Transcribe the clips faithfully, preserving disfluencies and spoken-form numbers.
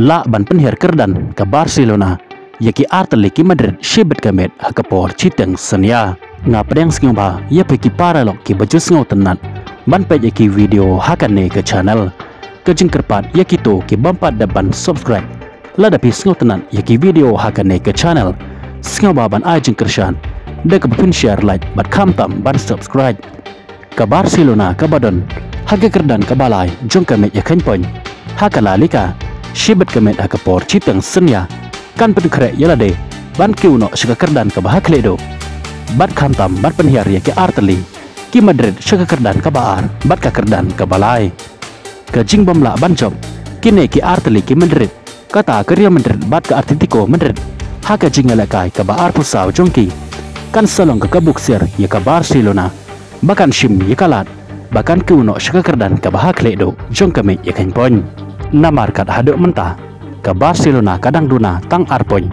Lah ban pynhiar kyrdan ka Barcelona ïa ki artylli ki Madrid shibit ka met ha ka por shiteng synñia. Nga pdiang sngewbha ïa phi ki paralok kiba ju sngewtynnat ban peit ïa ki video ha kane ka channel. Ka jingkyrpad ïa kito ki bym pat dep ban subscribe, lada phi sngewtynnat ïa ki video ha kane ka channel, sngewbha ban ai jingkyrshan da kaba phin share, like bad khamtam ban subscribe. Ka Barcelona kaba don ha ka kyrdan kaba lai jong ka met ïa kheiñ point ha ka La Liga shibit ka met ha ka por shiteng synñia kan pynkhreh ïa lade ban kiew noh sha ka kyrdan kaba ha khlieh duh bad khamtam ban pynhiar ïa ki artylli ki Madrid sha ka kyrdan kaba ar bad ka kyrdan kaba lai. Ka jingbym lah ban jop kine ki artylli ki Madrid, kata ka Real Madrid bad ka Atletico Madrid, ha ka jingïalehkai kaba arphew saw jong ki, kan sa long ka kabu ksiar ïa ka Barcelona ba kan shim ïa ka lad ba kan kiew noh sha ka kyrdan kaba ha khlieh duh jong ka met ïa kheiñ point. Namar kat haduh mynta ka Barcelona ka dang duna tang ar point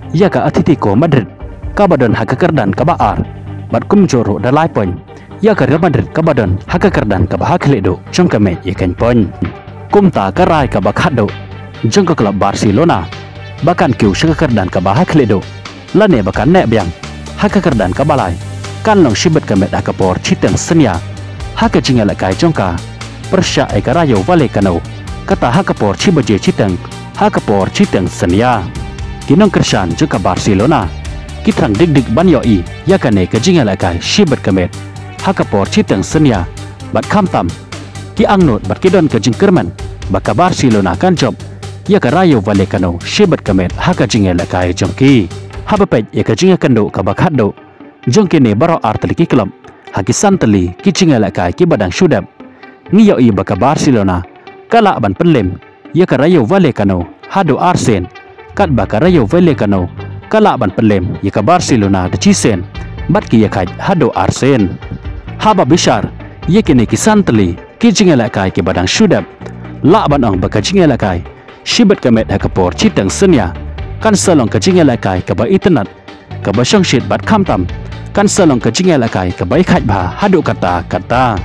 ïa ka Atletico Madrid kaba don ha ka kyrdan kaba ar, bad kumjuh ruh da lai point ïa ka Real Madrid kaba don ha ka kyrdan kaba ha khlieh duh jong ka met ïa kheiñ point. Kumta ka rai kaba khatduh jong ka club Barcelona ba kan kiew sha ka kyrdan kaba ha khlieh duh lane ba kan neh biang ha ka kyrdan kaba lai kan long shibit ka met ha ka por shiteng synñia ha ka jingïalehkai jong ka pyrshah ïa ka Rayo Vallecano, kata ha ka por shi baje shiteng ha ka por shiteng synñia. Ki nongkyrshan jong ka Barcelona ki thrang dik dik ban ïohi ïa kane ka jingïalehkai shibit ka met ha ka por shiteng synñia, bad khamtam ki angnud bad ki don ka jingkyrmen ba ka Barcelona kan jop ïa ka Rayo Vallecano shibit ka met ha ka jingïalehkai jong ki. Haba peit ïa ka jingïakynduh kaba khatduh jong kine baroh artylli ki club ha ki santylli ki jingïalehkai kiba dang shu dep, ngi ïohi ba ka Barcelona ka lah ban pynlem ïa ka Rayo Vallecano haduh arsien, katba ka Rayo Vallecano ka lah ban pynlem ïa ka Barcelona da shisien bad ki ïakhaid haduh arsien. Haba bishar ïa kine ki santylli ki jingïalehkai kiba dang shu dep, lah ban ong ba ka jingïalehkai shibit ka met ha ka por shiteng synñia kan sa long ka jingïalehkai kaba itynnad, kaba shongshit bad khamtam kan sa long ka jingïalehkai kaba ïakhaid bha haduh katta katta.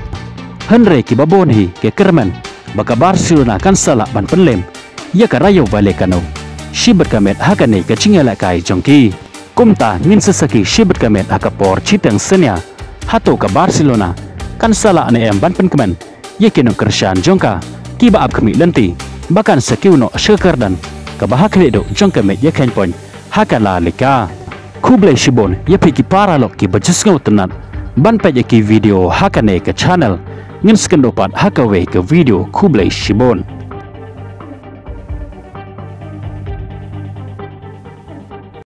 Hynrei kiba bun hi ki kyrmen ba ka Barcelona kan sa lah ban pynlem ïa ka Rayo Vallecano shibit ka met ha kane ka jingïalehkai jong ki. Kumta ngin sa sakhi shibit ka met ha ka por shiteng synñia, hato ka Barcelona kan sa lah ne em ban pynkmen ïa ki nongkyrshan jong ka kiba ap khmih lynti ba kan sa kiew noh sha ka kyrdan kaba ha khlieh duh jong ka met ïa kheiñ point ha ka La Liga. Khublei shibun ïa phi ki paralok kiba ju sngewtynnat ban peit ïa ki video ha kane ka channel. Ngin sa ïakynduh pat ha kawei ka video. Khublei shibun.